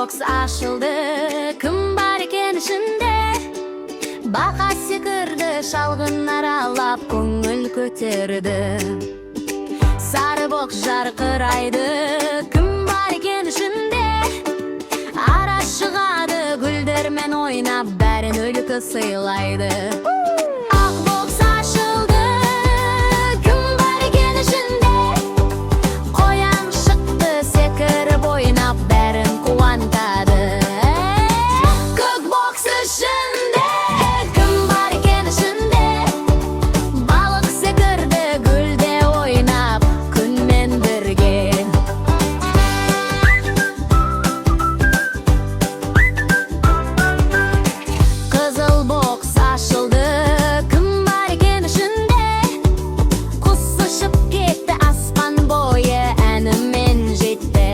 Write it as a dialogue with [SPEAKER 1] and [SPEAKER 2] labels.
[SPEAKER 1] Бокс ашылды, кім бар екен ішінде? Бақа секірді, шалғын аралап, көңіл көтерді. Сары бокс жарқырайды, кім бар екен ішінде? Ара шығады, гүлдермен ойнап, бәрін үлгі сыйлайды.